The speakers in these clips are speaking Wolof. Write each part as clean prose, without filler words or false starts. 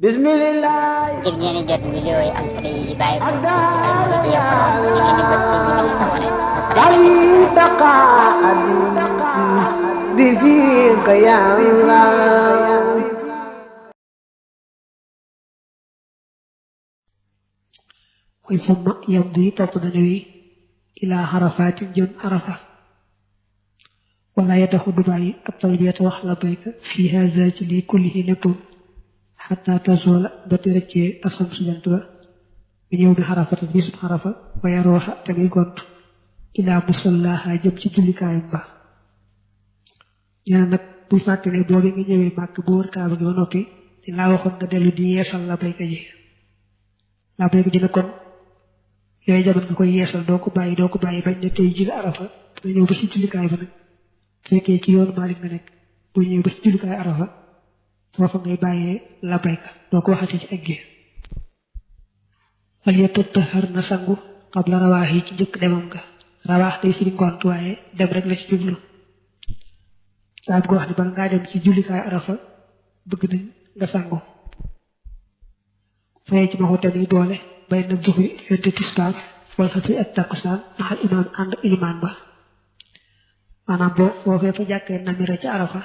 bismillah ngir ngeen di jot vidéo yi am solo yi di bàyyi ko ci Al Mouridiyyah Pro da ngeen di bës fii ñu bind s'abonné ba pare بفيك يا الله ثم يمضي تطنوي إلى عرفات جن عرفة ولا يدخل دبي الطويلية وحلا بيك في هذا جلي كله نبو حتى تزول بطريقة الشمس جنتوا من يوم عرفة باسم عرفة ويروح تبيقون إلى مصلاها جمع جلي كايمبا يعني bu fàttali boobu nga ñëwee màkk bu wër kaaba gi ba noppi di laa waxoon nga dellu di yeesal la bayka ji la bayka ji ne kon yooyu jamono nga koy yeesal doo ko bàyyi bañ ne tey ji la arafa nga ñëw ba ci jullikaay ba nag fekkee ci yoonu Maalik nga nekk bu ñëw ba ci jullikaay arafa foofa ngay bàyyee la bayka doo ko waxati ci egg gi wal yatattahar na sangu qabla rawaax yi ci njëkk demam nga rawaax day firi ngont waaye dem rek la ci jublu saa bu wax ni bala ngaa dem ci jullikaay arafa bëgg nañ nga sangu fayee ci maxu tamit boole bay na zuhri diggante tisbaar wala xasri ak takkusaan maxal imaam ànd ilimaan ba maanaam boo foofee fa jàkkee namira ci arafa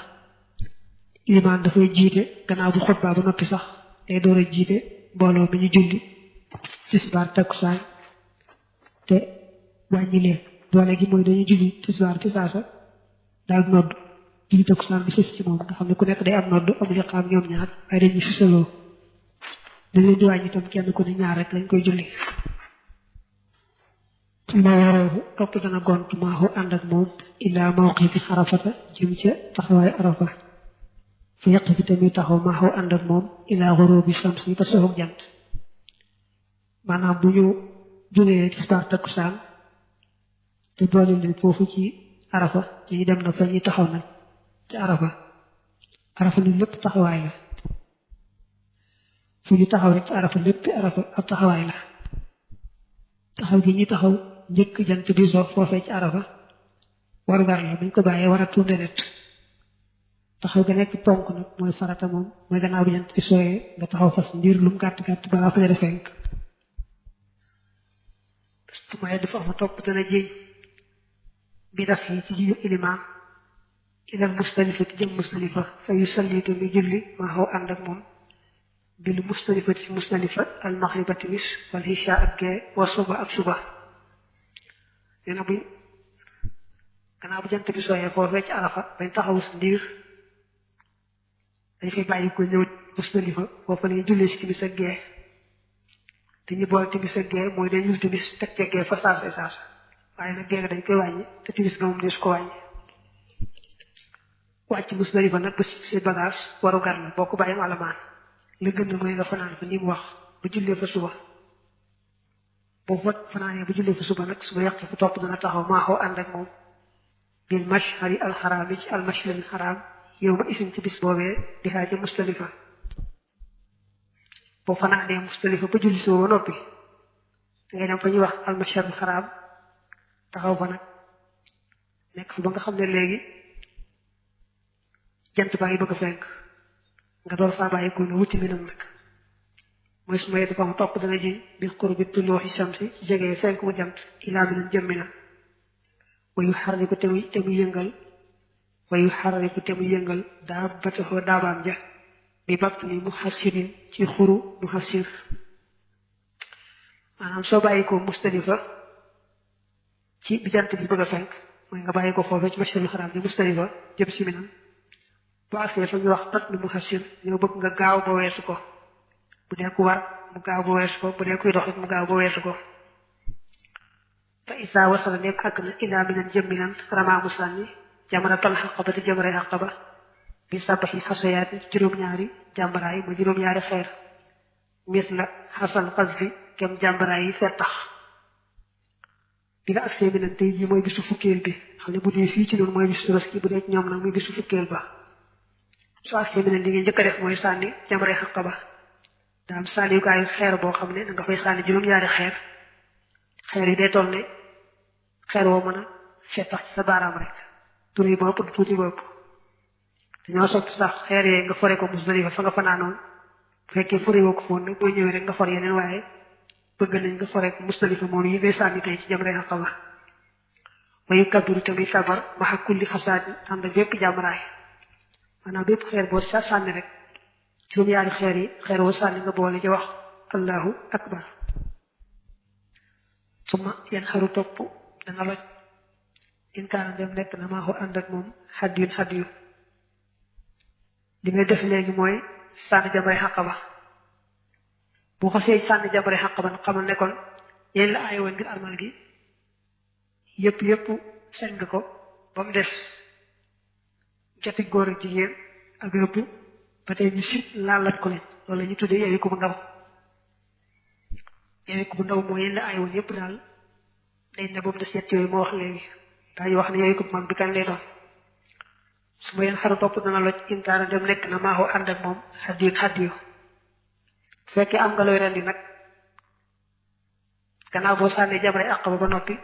ilimaan dafay jiite gannaaw bu xutbaa ba noppi sax day door a jiite mbooloo mi ñu julli tisbaar takkusaan te wàññi leen doole gi mooy dañuy julli tisbaar ci saasa daal nodd julli takkusaan bi sës ci moom nga xam ne ku nekk day am nodd am liqaam ñoom ñaar waaye dañuy sësaloo dañ leen di wàññi itam kenn ku ne ñaar rek lañ koy julli ma waroofu topp dana gont maaxu ànd ak moom illaa mawqifi arafata jëm ca taxawaay arafa fu yàq fi tamit taxaw maaxu ànd ak moom illaa xurubi samsi ba soxog jant maanaam bu ñu jógee tisbaar takkusaan te boole leen foofu ci arafa dañu dem na fa ñuy taxaw nag ci arafa ni lépp taxawaay la fu ñu taxaw rek ci arafa lépp arafa ab taxawaay la taxaw gi ñuy taxaw njëkk jant bi soo foofee ci arafa warugar la buñ ko bàyyee war a tuur net taxaw ga nekk ponk nag mooy farata moom mooy gannaaw bi jant bi sooyee nga taxaw fas ndiir lu mu gàtt gàtt balaa fa ne fenk su may dafa am topp dana jéñ bi daf yi ci jiyu ilimaan ilal Musdalifa ci jëm Musdalifa fa yusallitu mi julli maa xaw ànd ak moom bil Musdalifa ci Musdalifa al maxriba timis wal isha ak gee wa suba ak suba nee na buñ gannaaw bu jant bi sooyee foofee ci arafa bañ taxawu si ndiir dañ fay bàyyi ko ñëw Musdalifa foofa la ñuy jullee si timis ak gee te ñu boole timis ak gee mooy dañ ñul timis teg ca gee fa saasa waaye nag gee dañ koy wàññi te timis nga moom des ko wàññi wàcc Musdalifa nag ba si bagage waru gar la boo ko bàyyi alamaan la gën mooy nga fanaan fa ni mu wax ba jullee fa suba boo fa fanaanee ba jullee fa suba nag suba yàq fa topp dana taxaw maaxoo ànd ak moom bil mashhari alxaraam yi ci almashhari alxaraam yow ma isin ci bis boobee di xaaj ca Musdalifa boo fanaanee Musdalifa ba julli suba ba noppi ngay dem fa ñuy wax almashhari alxaraam taxaw fa nag nekk fa ba nga xam ne léegi jant baa ngi bëgg a fenk nga door faa bàyyi ko ne wuti minam nag mooy su ma yee dafa am topp dana ji bi qurbi tuluuxi shamsi jegee fenk mu jant ilaa minam jëm minam wayu xarriku te muy yëngal daa bataxoo daabaam ja bi batt ni mu xasirin ci xuru mu xasir maanaam soo bàyyi ko Musdalifa ci bi jant bi bëgg a fenk mooy nga bàyyi ko foofee ci mashhadul xaraam bi Musdalifa jëm si minam bu agsee fa ñu wax bat ni mu xasir ñoo bëgg nga gaaw ba weesu ko bu dee ku war mu gaaw ba weesu ko bu dee kuy dox it mu gaaw ba weesu ko fa isaa wasala nekk àgg na ilaa minan jëm minan ramaa mu sànni jamaratal xaqaba di jëmare xaqaba bi sabaxi xasayaati juróom-ñaari jàmbaraay ma juróom-ñaari xeer mis la xasal xas fi kem jàmbaraay yi fettax bi nga agsee minan tey jii mooy bisu fukkeel bi xam ne bu dee fii ci noonu mooy bisu tabaski bu dee ci ñoom nag muy bisu fukkeel ba soo agsee minan li ngeen njëkk a def mooy sànni jamare xaqaba daa am sànniwukaayu xeer boo xam ne da nga fay sànni juróom-ñaari xeer yi day toll ne xeer woo mën a fettax ci sa baaraam rek turi ba ëpp du tuuti ba ëpp dañoo sopp sax xeer yee nga fore ko Musdalifa fa nga fanaanoon fekkee fore woo ko foon nag boo ñëwee rek nga for yeneen waaye bëgg nañ nga foree ko Musdalifa moom yi ngay sànni tey ci jamray Aqaba wayu kabbiru tamit sabar maxa kulli xasaati ànd bépp jamraay maanaam bépp xeer boo sànni rek juróom-ñaari xeer yi xeer woo sànni nga boole ci wax allahu akbar suma yan xaru topp danga loj in kaana dem nekk na maa ko ànd ak moom xaddiyu li ngay def léegi mooy sànni jamray Aqaba boo xasee sànni jamray Aqaba nag xamal ne kon yéen la aaye woon ngir armal gi yëpp sañ nga ko ba mu des joti góor ak jigéen ak yëpp ba tey ñu si laalat ko leen loolu la ñu tuddee yeewi ko bu ndaw yeewi ko bu ndaw mooy yéen la aaye woon yëpp daal dañ ne ba mu des yett yooyu moo wax léegi daañu wax ne yeewi ko bu mag bi kan lay doon su ma yeen xaru topp dana loj inkaana dem nekk na maaxoo ànd ak moom xaddiyu fekkee am nga looy rendi nag gannaaw boo sànnee jamray Aqaba ba noppi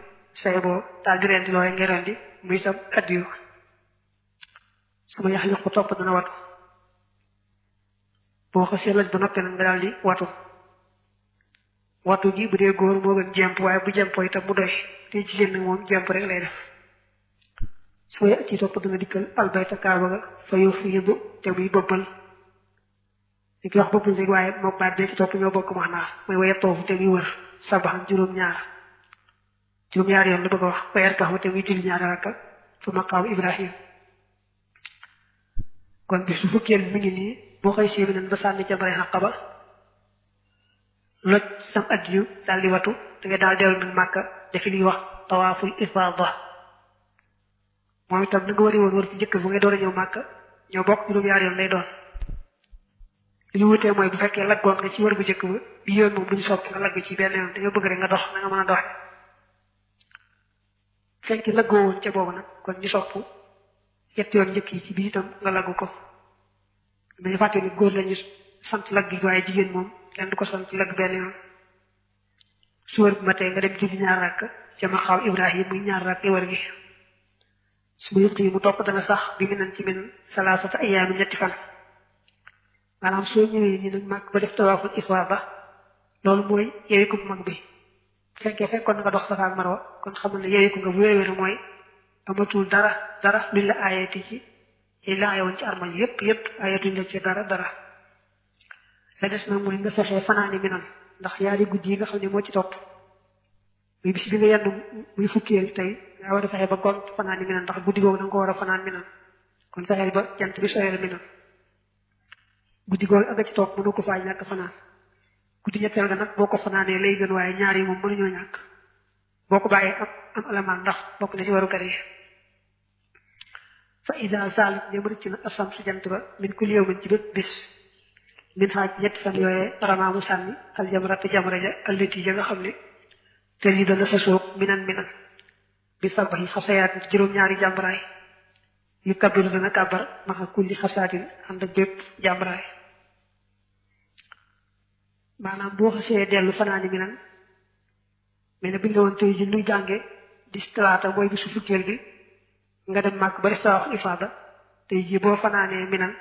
say boo daal di rendi looy ngay rendi muy sam xaddiyu su ma yax ko topp dana watu boo xasee loj ba noppi nag nga daal di watu gi bu dee góor moo gën jemp waaye bu jempoo itam mu doy te jigéen nag moom jemp rek lay def soo yàgg ci topp dana dikkal albayta kaaba ga fa yow fi yëngu te muy bëbbal li ki wax bëbbal rek waaye moom baat bee ci topp ñoo bokk max naa mooy waye toofu te muy wër sabaxan juróom-ñaar yoon la bëgg a wax wayar kaxu te muy julli ñaari rakka fa maqaamu Ibrahim kon bi su fukkeel mi ngi nii boo xëy séebi nan ba sànni jamray Aqaba loj sam addiyu daal di watu da nga daal dellu nag Màkka defi li wax tawaaful ifaada moom itam na nga wari woon wër ci njëkk bu ngay door a ñëw Màkka ñoo bokk juróom-ñaari yoon lay doon li ñu wutee mooy bu fekkee laggoon nga ci wër bu njëkk ba bi yoon moom duñu sopp nga lagg ci benn yoon dañoo bëgg rek nga dox na nga mën a doxe fekkee laggoo woon ca boobu nag kon ñu sopp yett yoon njëkk yi ci biir itam nga lagg ko dañu fàtte ni góor lañu sant lagg gi waaye jigéen moom kenn du ko sant lagg benn yoon su wër bu ma tey nga dem julli ñaar rakk ca maqaam Ibrahim muy ñaar rakk wër gi su ma yëq yi mu topp dana sax bi mi nan ci min salaasata ayaamin ñetti fan maanaam soo ñëwee nii nag màgg ba def tawaaful ifaada loolu mooy yeewi ko bu mag bi fekkee fekkoon nga dox Safa ak Marwa kon xamal ne yeewi ko nga bu wéewee na mooy amatul dara luñ la aayeeti ci yi la aayewoon ci armal yépp aayetuñ la ci dara la des nag mooy nga fexee fanaani mi nan ndax yaari guddi yi nga xam ne moo ci topp muy bis bi nga yenn muy fukkeel tey nga war a fexe ba gont fanaani mi nan ndax guddi googu da nga ko war a fanaan mi nan kon fexeel ba jant bi soyal mi nan guddi googu ak ci topp mënu ko faa ñàkk fanaan guddi ñetteel ga nag boo ko fanaanee lay gën waaye ñaar yi moom mënuñoo ñàkk boo ko bàyyee am alamaan ndax bokk na ci waru kër yi fa ida salit ñoom rëcc na asam su jant ba min kulli yawmin ci bépp bis min xaaj ñetti fan yooyee ramaamu sànni al jamrata jamra ja allati ja nga xam ne te lii dana sa soog minan bi sabaxi xasayaat juróom-ñaari jàmbaraay yu kabiru dana kàbbar maxa kulli xasaatin ànd ak bépp jàmbaraay maanaam boo xasee dellu fanaani mi nan mais ne biñ la woon tey ji nuy jànge di talaata mooy bisu fukkeel bi nga dem màkk ba def tawaaf ifaada tey ji boo fanaanee mi nan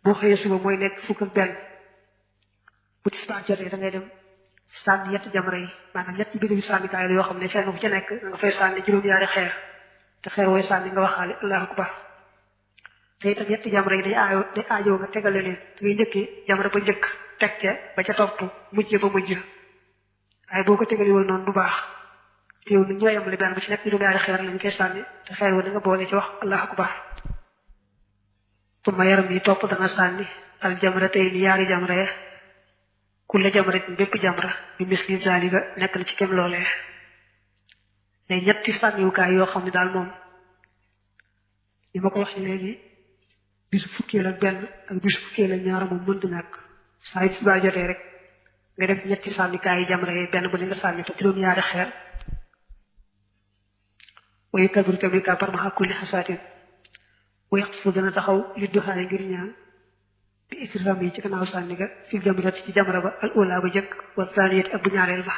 boo xëyee suba mooy nekk fukk ak benn bu tisbaar jotee da ngay dem sànni yetti jamra yi maanaam ñetti biddi bi sànnikaay la yoo xam ne fenn bu ci nekk nga fay sànni juróom-ñaari xeer te xeer wooy sànni nga waxaale allahu akbar te itam yetti jamra yi day aajoo nga tegale leen da ngay njëkkee jamra ba njëkk teg ca ba ca topp mujj ba mujj waaye boo ko tegaliwul noonu du baax teew ni ñooy am li benn bu ci nekk juróom-ñaari xeer lañu koy sànni te xeer wa da nga boole ci wax allahu akbar suma yaram yi topp dana sànni al jamra tey ni yaari jamra ya kulle jamra bépp jamra bi misli zalika nekk na ci kem loolee ne ñetti sànniwukaay yoo xam ne daal moom li ma ko wax léegi bisu fukkeel ak benn ak bisu fukkeel ak ñaar moom mëntu ñàkk saa yu subaa jotee rek nga def ñetti sànnikaay yi jamra yi benn bu ne nga sànni fa juróom-ñaari xeer wayu kabiru tamit kàbbar ma kulli xasaatin wayaq fu dana taxaw li duxaay ngir ñaan bi isram yi ci gannaaw sànni ga fi jamrat ci jamra ba al ula ba jëkk wa thaniyat ak bu ñaareel ba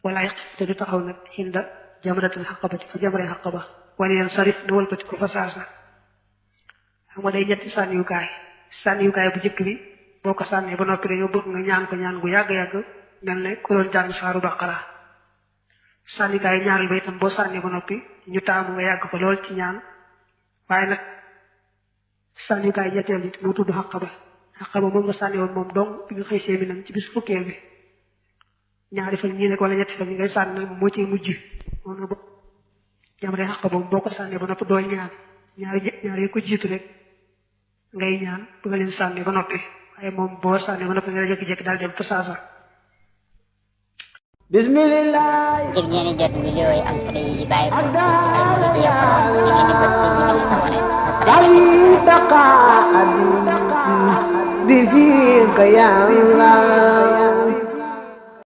wala yaq te du taxaw nag xinda jamratul xaqabati fa jamray xaqaba wala yan sarif na walbati ko fa saasa xam nga day ñetti sànniwukaay bu jëkk bi boo ko sànnee ba noppi dañoo bëgg nga ñaan ko ñaan gu yàgg-yàgg mel ne ku doon jàng saaru baqara sànnikaay ñaareel ba itam boo sànnee ba noppi ñu taamu nga yàgg ko lool ci ñaan waaye nag sànnikaay ñetteel it moo tudd xaqaba moom nga sànni woon moom dong bi nga xëy see mi nan ci bis fukkeel bi ñaari fan ñii nekk wala ñetti fan ñi ngay sànni nag moo ciy mujj moom na bo jamre xaqaba moom boo ko sànnee ba noppi doo ñaan ñaari ko jiitu rek ngay ñaan bu nga leen sànni ba noppi waaye moom boo sànni ba noppi nga jékki-jékki daal dem fa saasa bismillah ngir ngeen di jot vidéo yi am solo yi di bàyyi ko ci Almouridiyyah Pro da ngeen di bës fii ñu bind sabone بفيك يا الله